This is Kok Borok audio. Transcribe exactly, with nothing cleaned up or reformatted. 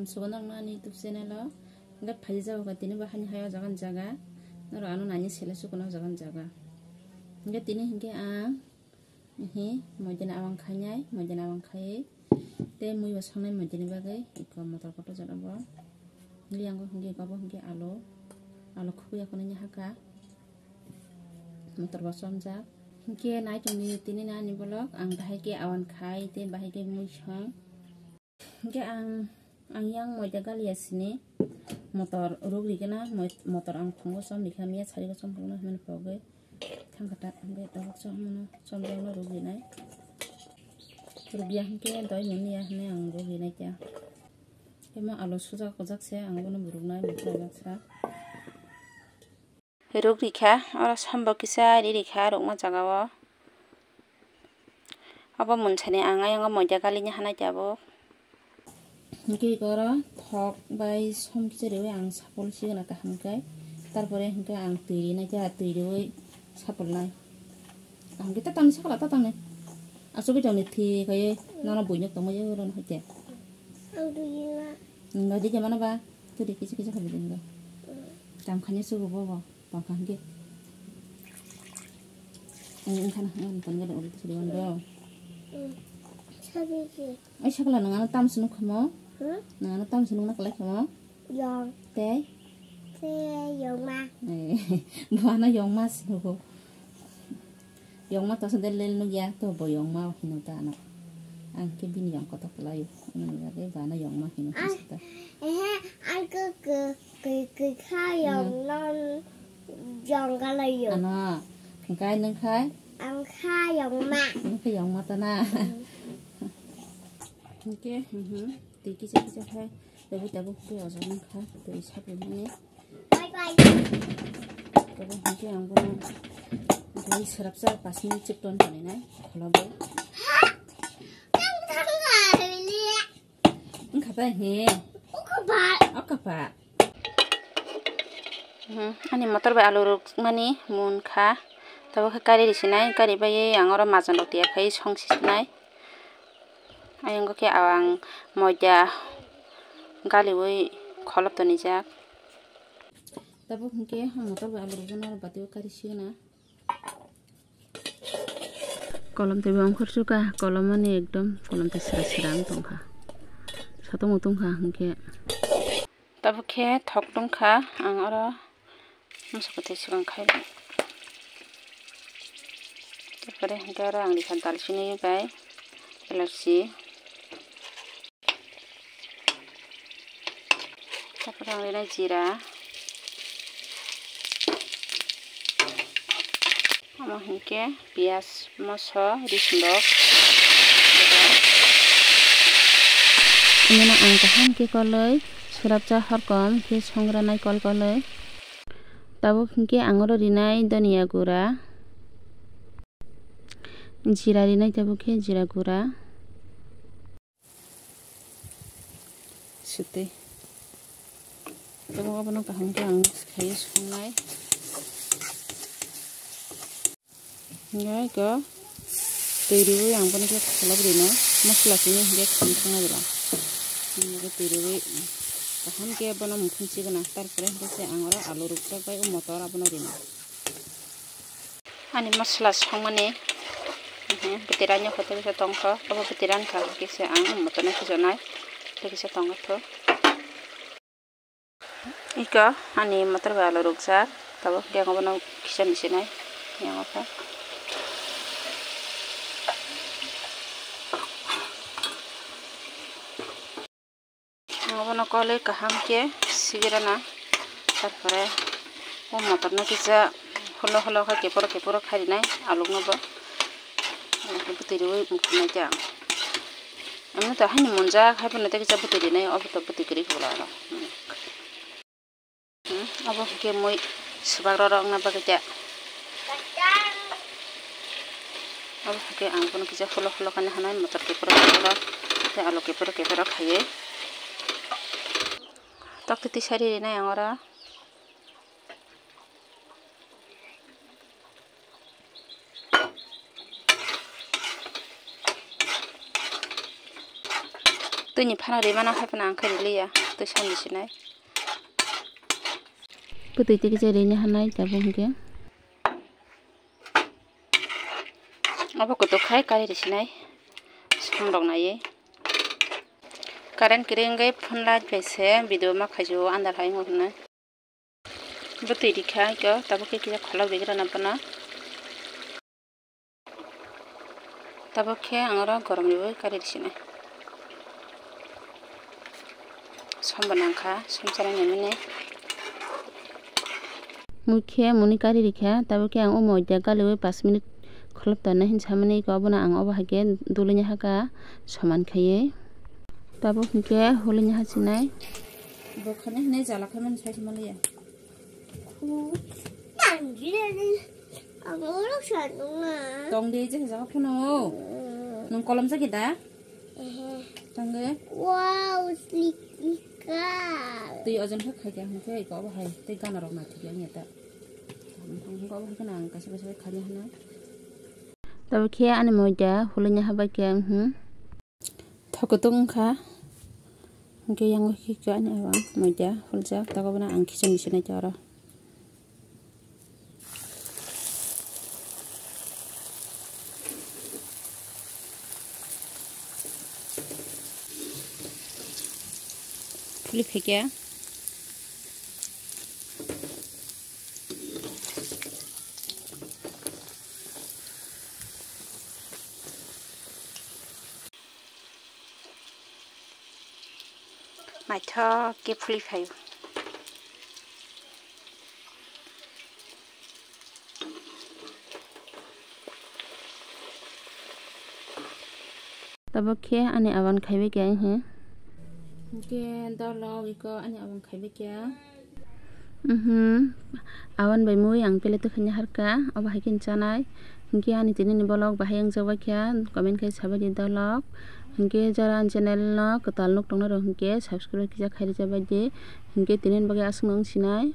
Sugo norok ani YouTube channel o. Hingke phaijak tini bo hani hai o jaga ni jaga. Norok ano nani sele sugo no jaga ni jaga. Hingke tini hingke ang hi moidani awang khainai, moidani awang khaiwi tei mui bo songnai moidani bagwi iko motor kotor jora bo. Hingke yango hingke abo hingke alo, alo khukui yakunani haka. Motor bo chomjak. Hingke nai tongni tini nani bolok ang bahai ke awan khai tei bahai ke mui song. Hingke ang, ang yang moida galia sini motor ruk rigena, moi-, motor ang phungo chom rikha, miya sari bo chom phungo hwnmani pogwi thangkha ta, hingke tabuk chom hwnmano chom jagno ruk rinai. Ruk ya hingke doi mani ya hwnwi ang ruk rinai kya. Emo alo sujak ojak se ang bono ruknai, ruknai baksa. Ruk rikha, oro sombo kisa ri rikha rukma jaga o. Obo munsani ang ayang o moida galine hanai tabuk. Hingke oro thok bai som kisa riwi ang sapul sigana kaham khe. Tarpore hingke ang twi rinai khe, twi riwi sapul nai. Ang khe tatang ni sakala tatang ni. Asugwi tong ni thik khe nono buino tongma yo oro no hoite. Ang twi rinai. Ang twi khe mano ba. Twi kisa kisa khe bidin ba. Tam khani sugu bo bo. Tongkha hingke. Ang wngkha na, ang tongkha da, uri tisuri wando. Sabi ki. Ai, sakla nang ano tam sunu khamo? Hmm? Nang ano tam sunu na kalai khamo? Yong. Tei? Tei yong ma. Eh, bo ano yong ma sunu ko. Yong ma to sa del del nu ya, to bo yong ma hino ta ano. Ang ke bini yong koto kalai. Ano ya, ba ano yong ma hino ta. Eh, ang ke ke. Kwi, kwi kha yong non jong galayo. Ano, hingkai nung khai? Ang kha yong ma. Nung khai yong ma ta na. Hingke, mhm, twi kisa kisa khai. Tabuk tabuk hingke ojak nung kha. Twi sapi mani. Bye bye. Tabuk hingke ang bono. Bai serap sa pas minute chip ton toni nai. Kholoboi. Ha? Tang tang gari liya. Wngkha ta he? Wngkha ba. Wngkha ba. Hmm, ani motor bai alu rwkmani munkha. Tabuk khe kari risinai, kari bai ang oro majan rok tiyar khai song sisinai. Ayang khe ang moida galiui kholop tonijak. Tabuk hwnkhe motor bai alu rwkjak nai, oro bati o kari sigana. Kolom twi bo ongkhor suka, kolom ani ekdom kolom twi sra sra wng tongkha. Satung bo tongkha hwnkhe. Tabuk khe thok tongkha, ang oro mosok twi swkang khai. Tarpore hwnkhe oro ang rikha dalchini bai elaichi. Tarpore ang rinai jira. Omo hinkhe piyaj, moso, risindok. Imono ang kaham khe koloi, surapjak horkom khe songranai kol koloi. Tabuk hinkhe ang oro rinai doniya gura, jira rinai tabuk khe jira gura. Sutwi. Tabuk abono kaham khe ang mix khai songnai. Hingke iko twi riwi ang bono khe kholop rino. Mosla simi hingke kham thangna bwla. Hingke twi riwi kaham khe bono mukhung chikna. Tarpore hingke se ang oro alu rukjak bai o motor abono rino. Ani mosla songmani, mhm, bwtwi rani kotor kisa tongkha, obo bwtwi rani kha kisa ang motorno khijaknai, tei kisa tongo tho. Iko ani motor bai alu rukjak, tabuk khe ang bono kisa nisinai, yang kha. Ang abono koloi kaham khe sigirana, tarpore o motorno kisa holo holo khe keporo keporo khai rinai alukno bo. Bwtwi riwi mukhunai khe ang. Emno to haino munjak, haiphano tei kisa bwtwi rinai, obo to bwtwi kwrwi phulo aro. Hmm, obo hwnkhe mui swbak rw rw wngna bagwi khe. Obo hwnkhe ang bono kisa holo holo khe hanai motor keporo keporo tei alu keporo keporo khaiwi. Tok twi twi sari rinai ang oro. Twi ni phano rimana hai phano ang khe riliya, twi sandi sinai. Bwtwi twi kisa rini hanai tabuk hwnkhe. Obo kutuk khai kari risinai, som rok naiwi. Current kwrwi wngwi phone light bai se video ma khaijio, andar hai wngwi hwnwi. Bwtwi rikha iko, tabuk khe kisa kholok rigrana bono. Tabuk khe ang oro gorom riwi kari risinai. Som bo nangkha, som chana nangmani. Mui khe muni kari rikha, tabuk khe ang o moida galiwi pash minute kholop tongnai hin samani, iko obono ang obo hai khe dulwi nahaka soman khaiwi. Tabuk hinkhe hulwi naha sinai. Bo khani hinwi jala khaimani sai se manliya. Khu-, tangdi ani, ang oro sanunga. Tongdi je jaga phano. Mm. Nwng kolom jagi da? Ehe. Tangdi. Wow, sliki car. Twi ojon khe khaikha hinkhe iko obo hai tei gana rok naithok ya wngya ta. Hinkhe obo hai kheno ang kaisa kaisa khaina hana. Tabuk khe ani moida hulwi naha bai khe, mhm. Thokotok wngkha. Hinkhe yang khe ani abo moida huljak, tabuk bono ang khiching bisinai oro. Phuli phaikha. Naithok khe phuli phaio. Tabuk khe ani awan khaibai khe ang he. Hinkhe dolo iko ani awan khaibai khe. Mhm. Awan bai mui ang plate o khaina harkha, obo hai khe chanai. Hinkhe ani tini ni vlog bahai wngjak bai kha, comment khai sabai di dolok. Hinkhe jara ani channel no kwtal nuk tongnai rok hinkhe subscribe kisa khai rijak bai di. Hinkhe tini ni bagwi aswk no wng sinai.